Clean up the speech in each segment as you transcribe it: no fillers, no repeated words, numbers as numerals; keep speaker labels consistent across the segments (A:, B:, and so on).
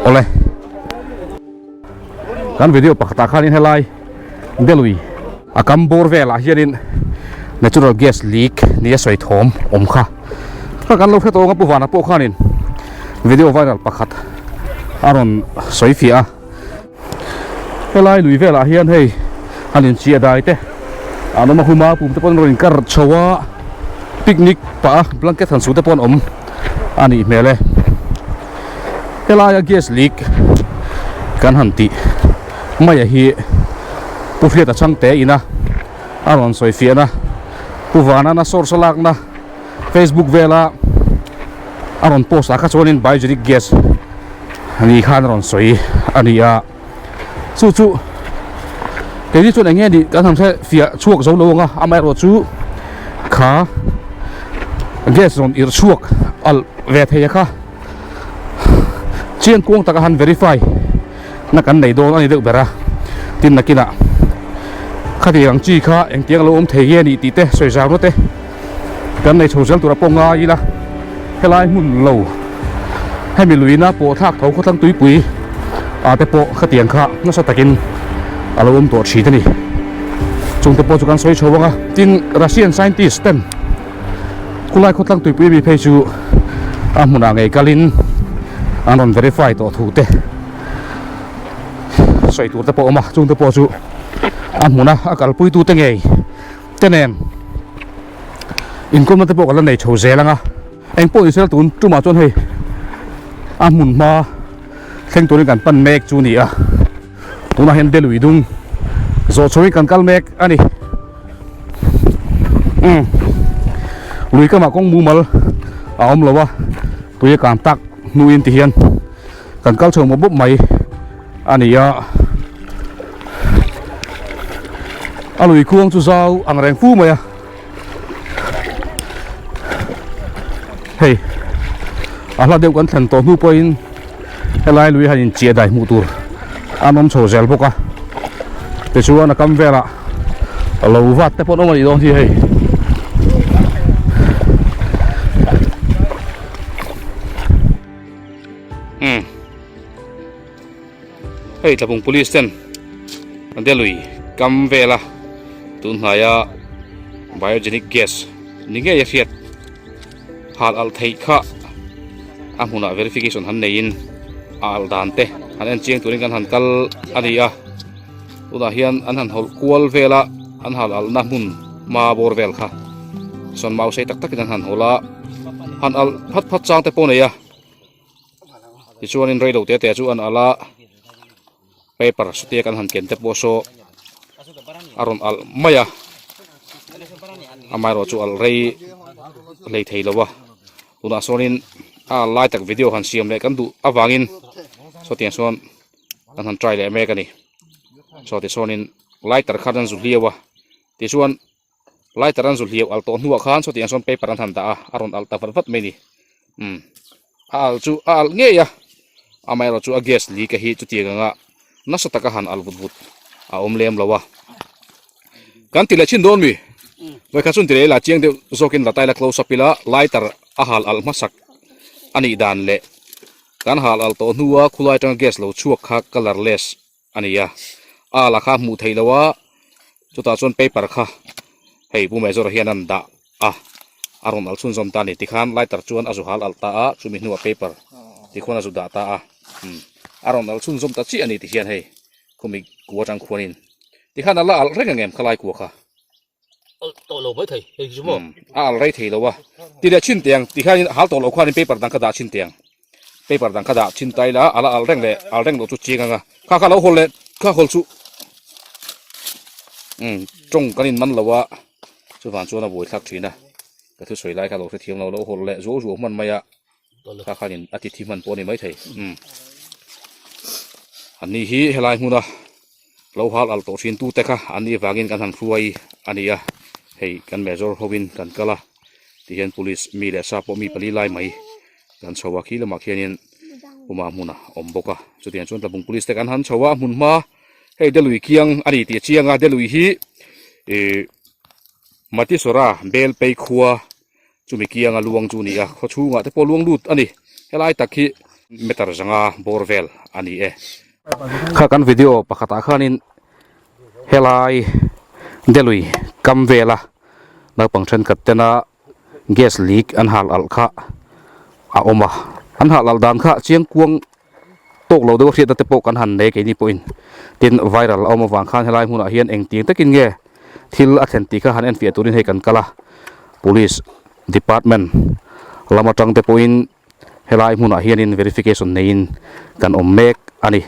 A: Awle kan video pakhatah khanin helai Delui a kam bawr velah hianin natural gas leak nia sawi thawm awm kha kha kan lo hre tawng a pu vana pawh khanin video viral pakhat a rawn sawi fiah a. Helai lui velah hian hei han inchiah dai te an awm a huma pum te pawh an rawn inkar chho a picnic pah a blanket han su te pawh an awm a nih hmel e helaia gas leak kan han tih mai a hi Pu Hriata Chhangte ina a rawn sawi fiahna Pu Vanana source a lakna Facebook vela a rawn post ah kha chuanin biogenic gas ni khan a rawn sawi a ni a chu chu keini chuan eng nge nih kan han hre fiah chhuak zo lo ang a amaherawh chu kha gas rawn irh chhuak alh ve thei a kha chian kuang taka han verify na kan nei dawn a ni deuh ber a tin nakinah khatiang ang chi kha engtiang a lo awm thei nge nih tih te sawi zau na te kan nei chho zel tur a pawh ngai ila helai hmun lo hemi luina pawh thlak tho khawthlang tuipui ah te pawh khatiang kha nasa takin a lo awm tawh thin a ni chung te pawh chu kan sawi chho ang a tin Russian scientist ten khulai khawthlang tuipui ami phei chu a hmunah ngei kalin an rawn verify tawh thu te sawi tur te pawh a awm a chung te pawh chu a hmuna a kalpui tu te ngei te nen inkawmna te pawh kan la nei chho zel ang a engpawh ni sela tun tumah chuan hei a hmun hma thleng turin kan pan mek chu a ni a tunah hian Delui dung zawh chhoin kan kal mek a ni umm lui kamah kawng mumal a awm lo a tui a kang tak hnuin ti hian kan kal chho mawp mawp mai a ni a a lui khuang chu zau ang reng fu mai a hei a hla deuh kan thlen tawh hnu pawhin helai lui han inchiah dai hmuh tur an awm chho zel bawk a tichuan a kam velah a lo vat te pawh an awm a nih dawn hi hei. Umm hei Tlabung police ten Delui kam vela tun hnaia biogenic gas ni ngei a hriat hal alh theih kha a hmunah verification han neiin a alh dan te han en chiang turin kan han kal a ni a tunah hian an han hawlh kual vela an hal alhna hmun hma bawr vel kha sawn mau sei tak takin an han hawlh a han alh phat phat chang te pawh a nei a tichuanin reilo te te chu an alh a paper satia kan han ken te pawh saw a rawn alh mai a amaherawhchu alh rei hlei thei lo a tunah sawnin a alh lai tak video han siam leh kan duh avangin sawtiang sawn kan han try leh mek a ni saw tichuanin lighter khan an zu hliau a tichuan. Lighter an zu hliau alh tawh hnuah khan sawtiang sawn paper an han dah a, a rawn alh ta vat vat mai a ni. Umm a alh chu a alh ngei a, amaherawh chu a gas leak a hi chutiang anga nasa taka han alh vut vut a awm lem lo a. Kan ti leh chin dawn mi? Vawikhat chu an ti leh ila chiang deuh zawkin la taila close up ila lighter a hal alh hmasak a nih dan leh kan hal alh tawh hnua khulai atanga gas lo chhuak kha colourless a ni a a la kha hmuh theih loh a chutah chuan paper kha hei pu Major hian an dah a a rawn alh chhunzawm ta a ni tikhan lighter chuan a zu hal alh ta a chumi hnuah paper tikhuan a zu dah ta a umm a rawn alh chhunzawm ta chiah a ni tihian hei khumi kua atang khuanin tikhan a la alh reng ang em khalai kua kha.
B: Tawh lo mai thei hei chu maw.
A: A al rei thei lo a. Ti leh chin tiang ti khan hal tawh lo khan in paper dang kha dah chin tiang. Paper dang kha dah chin ta ila ala al reng leh al reng loh chu chiang anga. Kha kha lo hawl leh kha hawl chu umm tawng kan in man lo a chuvang chuan a buai thlak thin a. Ka thusawi lai kha lo hrethiam lo lo hawl leh zuau zuau hman mai a. Kha khan in a ti thi hman pawh a ni mai thei. Umm an ni hi helai hmuna lo hal alh tawh thin tute kha an nih vangin kan han hruai a ni a, hei kan major hovin kan kal a tihian police mi leh sa pawh mi pali lai mai kan chho a khi lamah khianin puma hmun a awm bawk a chutiang chuan tlabung police te kan han chho a hmun hma hei delui kiang a ni tih a chiang a delui hi ihh Matisora bel phei khua chumi kianga luang chu a ni a khaw chhungah te pawh luang lut a ni helai tak hi. Meter zanga bawr vel a ni e. Kha kan video pakhatah khanin helai Delui kam vela naupang thenkhat tena gas leak an hal alh kha a awm a, an hal alh dan kha chiang kuang tawk lo deuh a hriatna te pawh kan han nei keini pawhin tin viral a awm avang khan helai hmunah hian engtiang takin nge thil a thlen tih kha han enfiah turin hei kan kal a, police department lam atang te pawhin helai hmunah hianin verification neiin kan awm mek a ni.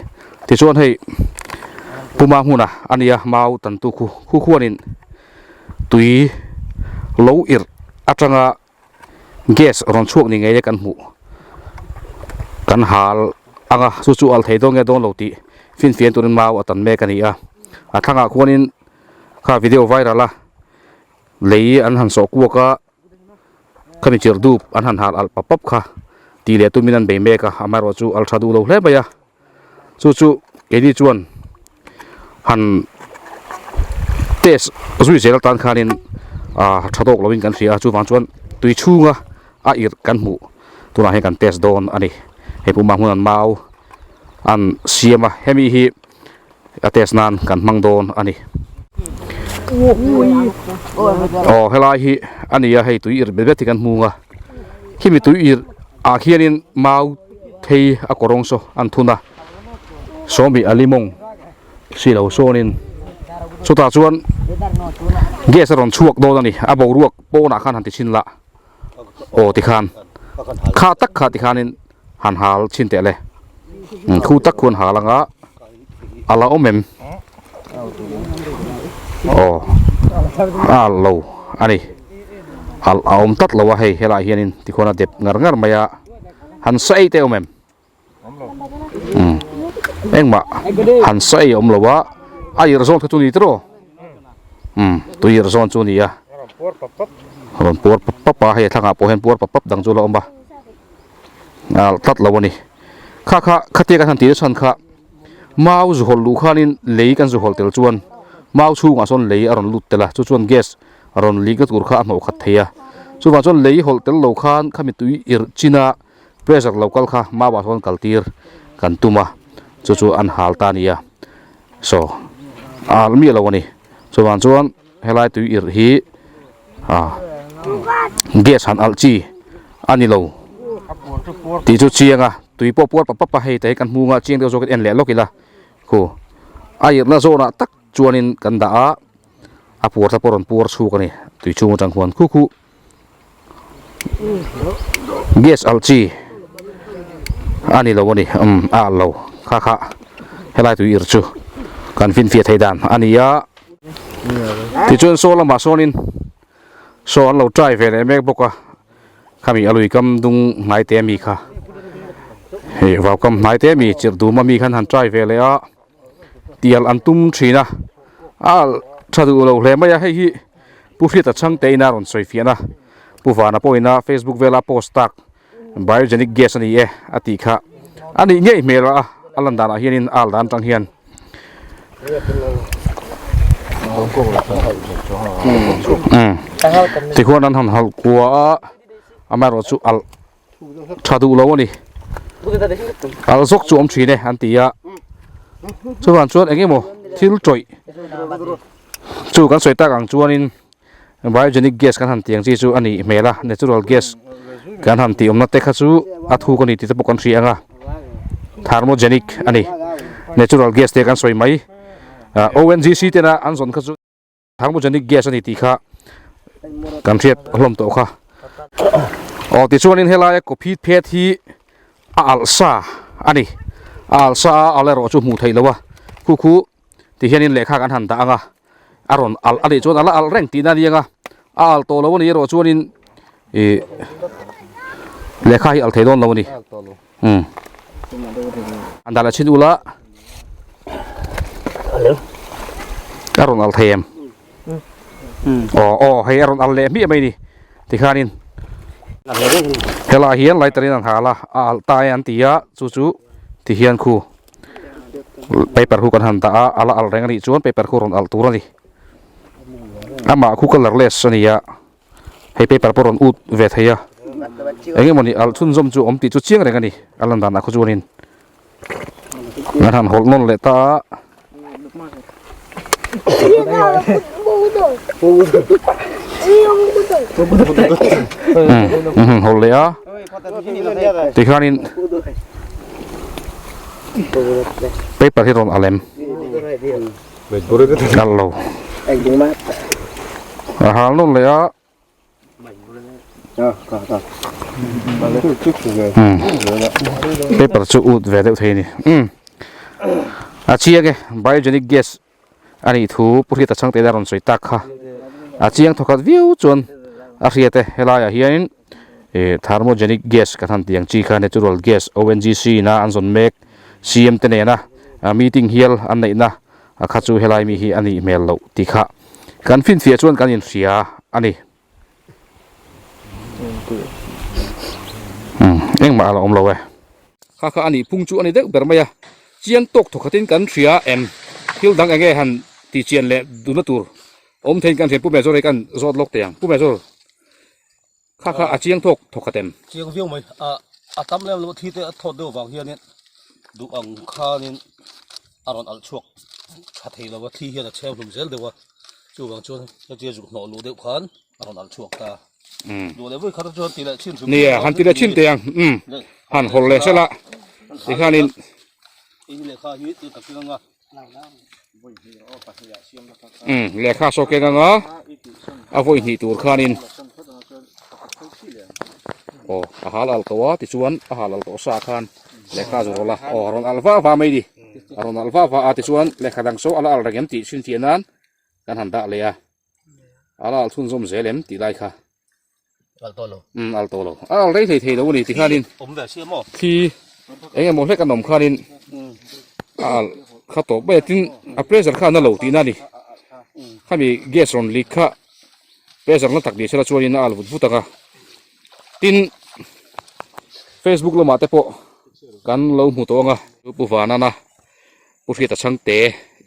A: Tichuan hei Puma hmuna a nia mau tantu khu khu khuanin tui lo irh atanga gas rawn chhuak ni ngei a kan hmuh kan hal anga chu chu al thei dawn nge dawn lo tih finfiah turin mau a tan mek a ni a a thlangah khuanin kha video viral a lei an han sawh kuak a. Khami chirh dup an han hal alh pap pap kha tih leh tumin an bei mek a, amaherawh chu al tha duh lo hle mai a, chu chu keini chuan han test zui zel atan khanin ah tha tawk lovin kan hria a, chuvang chuan tui chhunga a irh kan hmuh tunah hian kan test dawn a ni, hei puma hmun an mau an siam a, hemi hi. A test nan kan hmang dawn a ni. Aw helai hi a ni a hei tui irh bet bet hi kan hmung a khimi tui irh ah khianin mau thei a kawrawng saw an thun a sawmi a limawng si lo sawnin chutah chuan gas a rawn chhuak dawn a ni a boruak pawnah khan han ti chhin lah aw tikhan kha tak kha tikhanin han hal chhin teh le khu tak khuan hal anga a la awm em aw a lo a ni a awm tlat lo a hei helaiah hianin tikhuan a dep ngar ngar mai a han saei te awm em. Engmah han saei a awm lo a, a irh zawn kha chu ni tiraw? Umm tui irh zawn chu a ni a, rawn puar pap pap a, hei a thlangah pawh hian puar pap pap dang chu a la awm a, a tlat lo a ni. Kha kha khatia kan han tih na chhan kha mau zu hawlh luh khanin lei kan zu hawlh tel chuan mau chhungah sawn lei a rawn lut tel a, chu chuan gas a rawn leak na tur kha a hnawh khat thei a, chuvang chuan lei hawlh tel lo khan khami tui irh chin a. Pressure lo kal kha mau ah sawn kal tir kan tum a chu chu an hal ta a ni a saw a miah lo a ni chuvang chuan helai tui irh hi ah gas han alh chi a ni lo tih chu chiang a tui pawh puar pap pap a hei te hi kan hmung a chiang deuh zawk in en leh lawk ila khu a irhna zawnah tak chuanin kan dah a a puar te pawh a rawn puar chhuk a ni tui chhung atang khuan khu khu. Gas alh chi a ni lo a ni umm a alh lo kha kha helai tui ir chu kan finfiah theih dan a ni a tichuan saw lamah sawnin saw an lo try ve leh mek bawk a khami a lui kam dung hnai te ami kha hei vau kam hnai te ami chirh dum ami khan han try ve leh a. Tial an tum thin a, a alh tha duh lo hle mai a, hei hi Pu Hriata Chhangte ina rawn sawi fiahna Pu Vana pawhin a Facebook vela post tak biogenic gas a ni e a tih kha a nih ngei hmel a, a lan danah hianin a alh dan atang hian. Tikhuan an han halh kua a, amaherawh chu alh tha duh lo a ni kal zawk chu awm thin e an ti a chuan chuan eng emaw thil tawih chu kan sawi tak ang chuanin biogenic gas kan han tih ang chi chu a nih hmel a natural gas kan han tih awmna te kha chu a thuk a ni tih te pawh kan hria ang a thermogenic a ni natural gas te kan sawi mai ONGC tena an zawn kha chu. Thermogenic gas a ni tih kha kan hriat hlawm tawh kha. Aw tichuanin helaia coffee phet hi a alh sa a ni. A alh sa a alh erawh chu hmuh theih loh a, khu khu ti hianin lehkha kan han dah ang a, a rawn alh a nih chuan a la alh reng tihna a ni ang a, a alh tawh lo a nih erawh chuanin ih lehkha hi alh thei dawn lo a ni. Umm an dah leh chhin ula a rawn al thei em aw aw hei a rawn al leh hmiah mai ni tikhanin helaiah hian lighter in an hal a a alh ta e an ti a chu chu ti hian khu paper khu kan han dah a a la alh reng a nih chuan paper khu rawn alh tur a ni amah khu colourless a ni a hei paper pawh rawn ut ve thei a. Eng emawni alh chhunzawm chu awm tih chu chiang reng a ni a lan danah khaw chuanin an han hawlh nawn leh ta a. Umm hawlh leh a tikhanin paper hi rawn alh em alh lo a hal nawn leh a. Paper chu ut ve deuh thei a ni umm a chiang e biogenic gas a nih thu pu hriata chhangte hian a rawn sawi tak kha a chiang thawkhat viau chuan a hriat e helaiah hianin ih thermogenic gas kan han tih ang chi kha natural gas ONGC in a an zawn mek CM te nena meeting hial an neihna a kha chu helai mi hi a nih hmel loh tih kha kan finfiah chuan kan inhria a ni. Umm engmah a la awm lo e. Kha kha a nih phung chu a ni deuh ber mai a, chiang tawk thawkhatin kan hria em? Thil dang enge han tih chian leh duhna tur awm theiin kan hria Pu Mezawr hi kan zawt lawk teh ang. Pu Mezawr, kha kha a chiang tawk thawkhat em?
B: Chiang viau mai, a a tam lem lo thi te a thawt deuh vang hianin duh ang khanin a rawn alh chhuak tha thei lo a, thi hian a chhem hlum zel deuh a, chuvang chuan hetia zuk hnawh luh deuh khan a rawn alh chhuak ta. Duh leh vawi khat chu han ti leh chin hrim.
A: Nia, han ti leh chin teh ang, umm han hawlh leh sela tikhanin.
B: In lehkha hi ti tak anga.
A: Umm lehkha saw keng anga a vawi hnih tur khanin aw a hal alh tawh a tichuan a hal alh tawh sa khan lehkha a zawrh a aw a rawn alh va va mai a ni a rawn alh va va a tichuan lehkha dang saw a la alh reng em tih chhinchhiah nan kan han dah leh a a la alh chhunzawm zel em tih lai kha.
B: Al tawh lo.
A: Umm al tawh lo. A al rei thei thei lo a ni tikhanin
B: Awm ve sia maw?
A: Thli eng emaw hlek an awm khanin a al kha tawp mai a tin a pressure kha a na lo tihna a ni. Khami gas rawn leak kha pressure na tak ni sela chuanin a al vut vut ang a. Tin Facebook lamah te pawh kan lo hmu tawh ang a. Pu Vanana Pu Hriata Chhangte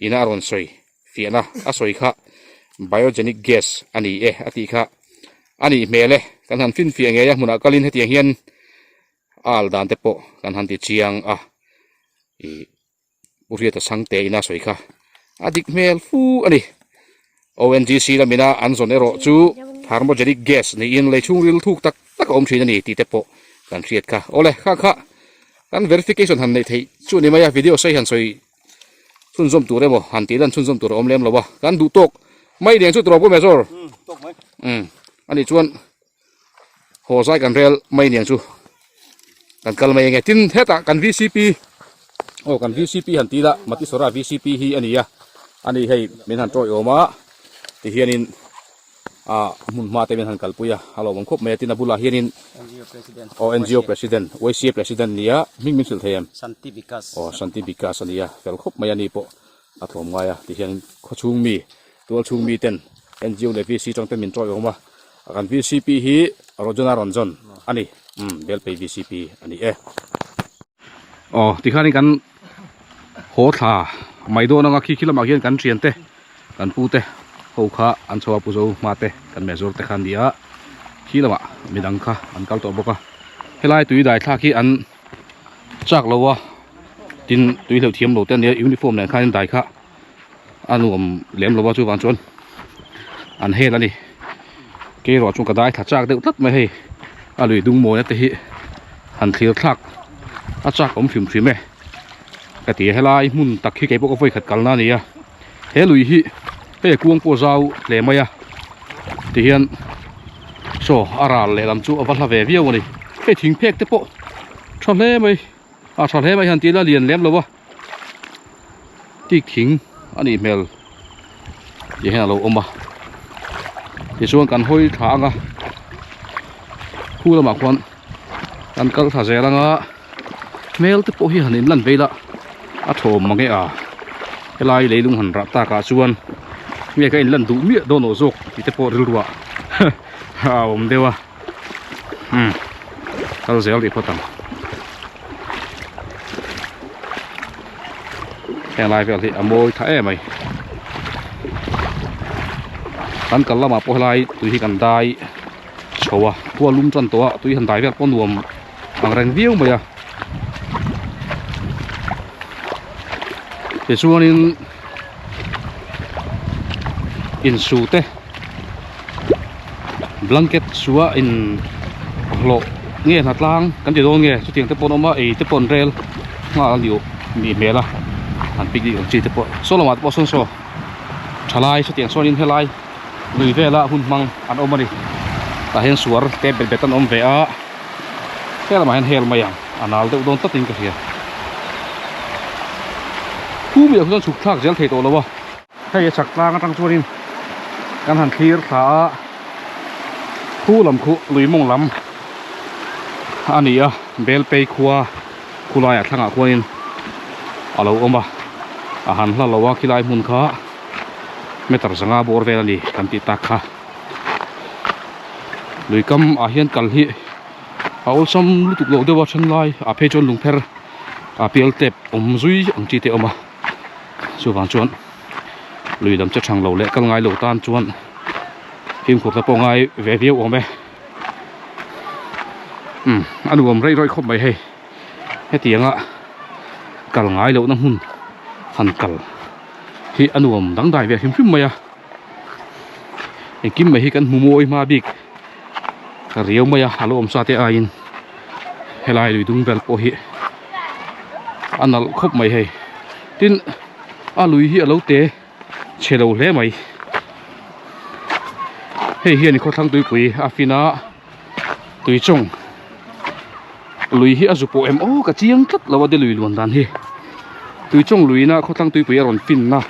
A: ina a rawn sawi. Fiahna a sawi kha biogenic gas a ni e a tih kha a nih hmel e. Kan han finfiah ngei a hmunah kalin hetiang hian a al dan te pawh kan han ti chiang a ih Pu Hriata Chhangte ina sawi kha a dik hmel fu a ni. ONGC lamina an zawn erawh chu thermogenic gas niin lei chhungril thuk tak tak a awm thin a ni tih te pawh kan hriat kha. Awle kha kha kan verification han neih theih chu a ni mai a video sawi han sawi chhunzawm tur emaw han tih lan chhunzawm tur a awm lem lo a kan duh tawk mai lian chu tawp awm zawr um ani chuan haw zai kan rel mai niang chu kan kal mai enge tin hetah kan vcp aw kan vcp han ti la matisora vcp hi a ni a ani hei min han tawi awm a ti hianin ah hmun hma te min han kalpui a a lawmawm khawp mai a tin a bulah hianin aw NGO president YCA president nia hming min hrilh thei em
B: Shanti Vikas
A: aw Shanti Vikas a nia fel khawp mai a ni pawh a tlawm ngai a ti hian khaw chhung mi tual chhung mi ten NGO leh VC tang ten min tawi awm a kan VCP hi Rojana Ranjan a ni umm Belpei VCP a ni e aw tikhanin kan haw thla mai dawn anga khi khi lamah khian kan thian te kan pu te ho kha an chho a pu zo hma te kan mezur te kha an ni a khi lamah midang kha an kal tawh bawk a helai tui dai thlak hi an chak lo a tin tui hleuh thiam lo te ania uniform nen khan dai kha a nuam lem lo a chuvang chuan an hel a ni kerawh chuan ka dai thla chak deuh tlat mai hei a lui dung mawina te hi han thlir thlak a chak awm hrim hrim e ka ti a helai hmun tak hi keipawh ka vawi khat kalna a ni a he lui hi hei kuang pawh zau hle mai a tihian saw a ral lehlam chu a va hla ve viau a ni hei thing phek te pawh tha hle mai a tha hle mai han tih ila lian lem lo a tik thing a nih hmel tih hian a lo awm a tichuan kan hawi thla ang a khu lamah khuan kan kal thla zel ang a hmel te pawh hi han inlan veil a a thawm mange a helai leilung han rah tak ah chuan nge ka inlan duh miah dawn aw zawk tih te pawh rilru ah a awm deuh a umm kal zel rih phawt ang heng lai vel hi a mawi tha em mai kan kal lamah pawh helai tui hi kan dai. chho a khua lum tan tawh a tui han dai vel pawh nuam ang reng viau mai a tichuanin insu te blanket sua in hlawh nge hnatlang kan ti dawn nge chutiang te pawh an awm a ei te pawh an rel nghal a ni nih hmel a an picnic ang chi te pawh saw lamah te pawh sawn saw thalai chutiang chuanin helai lui vela hun hmang an awm a ni tah hian suar te bet bet an awm ve a he lamah hian hel mai ang a nal deuh dawn tlatin ka hria khu mi ah chuan chhuk thlak zel thei tawh lo a hei a chhak tlang atang chuanin kan han thlir thla a khu lam khu lui mawng lam a ni a bel phei khua khulaiah thlangah khuanin a lo awm a a han hla lo a khilai hmun kha meter zanga bawr vel a ni kan tih tak kha lui kam ah hian kal hi a awlsam lutuk loh deuh a then lai ah phei chuan lungpher a pial tep awm zui ang chi te a awm a chuvang chuan lui lam che thang lo leh kal ngai lo tan chuan fimkhur te pawh ngai ve viau awm e umm a nuam rei rawih khawp mai hei hetianga kal ngai lohna hmun han kal hi a nuam dangdai ve hrim hrim mai a engkim mai hi kan hmu mawi hma bik riau mai a a lo awm sa te aiin helai lui dung vel pawh hi a nalh khawp mai hei tin a lui hi a lo te chhe lo hle mai hei hian khawthlang tuipui a fin a tui chawng lui hi a zu pawh em aw ka chiang tlat lo a de lui luan dan hi tui chawng luiin a khawthlang tuipui a rawn fin na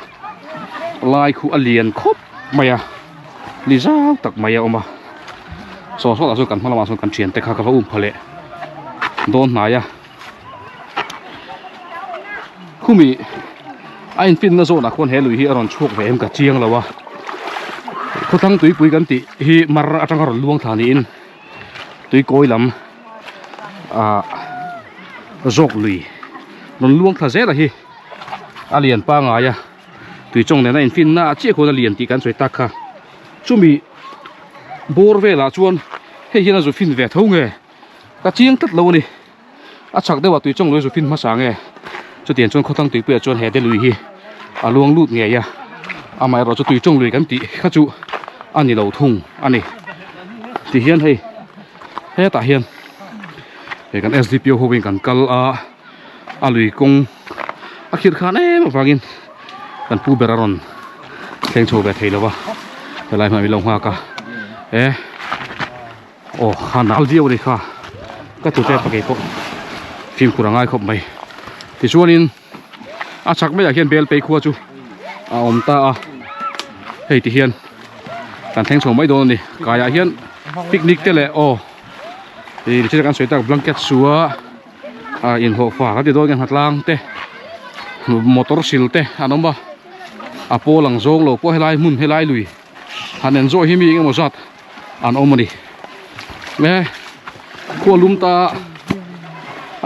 A: lai khu a lian khawp mai a ni zau tak mai a awm a saw sawtah sawn kan hma lamah sawn kan thiante kha ka va um pha leh dawn hnai a khumi a infinna zawnah khuan he lui hi a rawn chhuak ve em ka chiang lo a khawthlang tuipui kan tih hi mar atanga rawn luang thla niin tuikawi lam ah zawk lui rawn luang thla zel a hi a lian pangai a tui chawng nena infinna ah chiah khuan a lian tih kan sawi tak kha chumi bawr velah chuan hei hian a zu fin ve tho nge ka chiang tlat lo a ni a chhak deuhah tui chawng lui zu fin hmasa nge chutiang chuan khawthlang tuipuiah chuan he delui hi a luang lut ngei a amaherawh chu tui chawng lui kan tih kha chu a ni lo thung a ni ti hian hei hetah hian hei kan S_D_P_O ho in kan kal a a lui kawng a khirh khan em avangin kan pu ber a rawn thleng chho ve thei lo va helai hmai min lo nghak a e. Aw kha nal viau a ni kha ka tute pa kei pawh fimkhur a ngai khawp mai tichuanin a chhak maiah hian bel phei khua chu a awm ta a hei ti hian kan thleng chho mai dawn a ni kaiah hian picnic te leh aw ih thil kan sawi tak blanket sua ah inhlawhfa kan ti dawn nge hnatlang te motor sil te an awm a a pawl ang zawng lo pawh helai hmun helai lui han enjoy hi mi engemaw zat an awm a ni e khua lum ta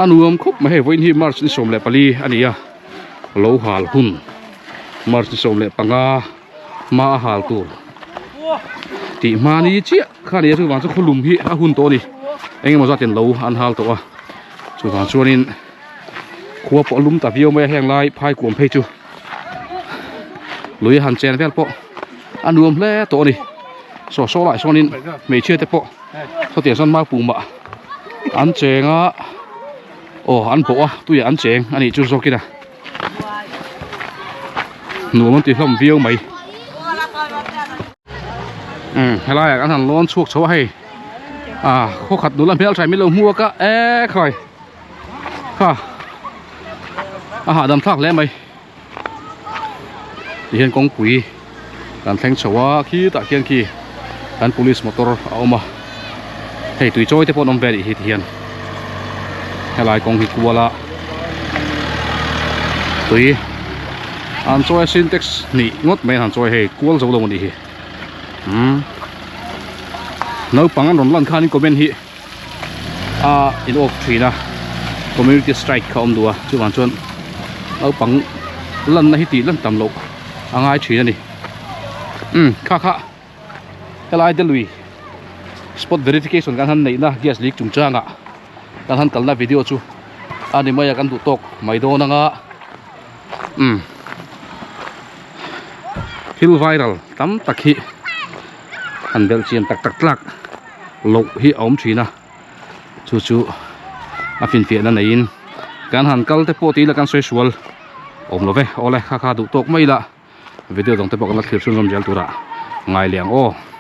A: a nuam khawp mai hei vawiin hi march ni 14 a ni a lo hal hun march ni 15 hma a hal tur tih hma ni chiah kha ni a chuvang chu khaw lum hi a hun tawh a ni engemaw zat in lo an hal tawh a chuvang chuanin khua pawh a lum ta viau mai a heng lai phai kuam phei chu lui han chen vel pawh a nuam hle tawh a ni saw saw lai sawnin hmeichhia te pawh sawtiang sawn mau pumah an cheng a aw an bawh a tuiah an cheng a nih chu zawkin a nuam an ti hlawm viau mai umm helaiah kan han lawn chhuak chho a hei ah khawkhat nula hmeltha min lo hmuak a e khawi kha a hahdam thlak hle mai tihian kawngpui kan thleng chho a khitah khian khi kan police motor a awm a hei tui chawi te pawh an awm ve anih hi tihian helai kawng hi kual a tui an chawi a sintex hnih ngawt mai an han chawi hei kual zo lo anih hi umm naupang an rawn lan khanin comment hi a in off thin a community strike kha a awm duh a chuvang chuan naupang lanna hi tih lan tam loh a ngai thin a ni umm kha kha helai te lui. Spot verification kan han neihna gas leak chungchangah kan han kalna video chu a ni mai a kan duh tawk mai dawn anga umm thil viral tam tak hi han belh chian tak tak tlak loh hi a awm thin a chu chu a finfiahna neiin kan han kal te pawh tih ila kan sawi sual awm lo ve awle kha kha duh tawk mai ila video dang te pawh kan la thlir chhunzawm zel turah ngai leh ang aw.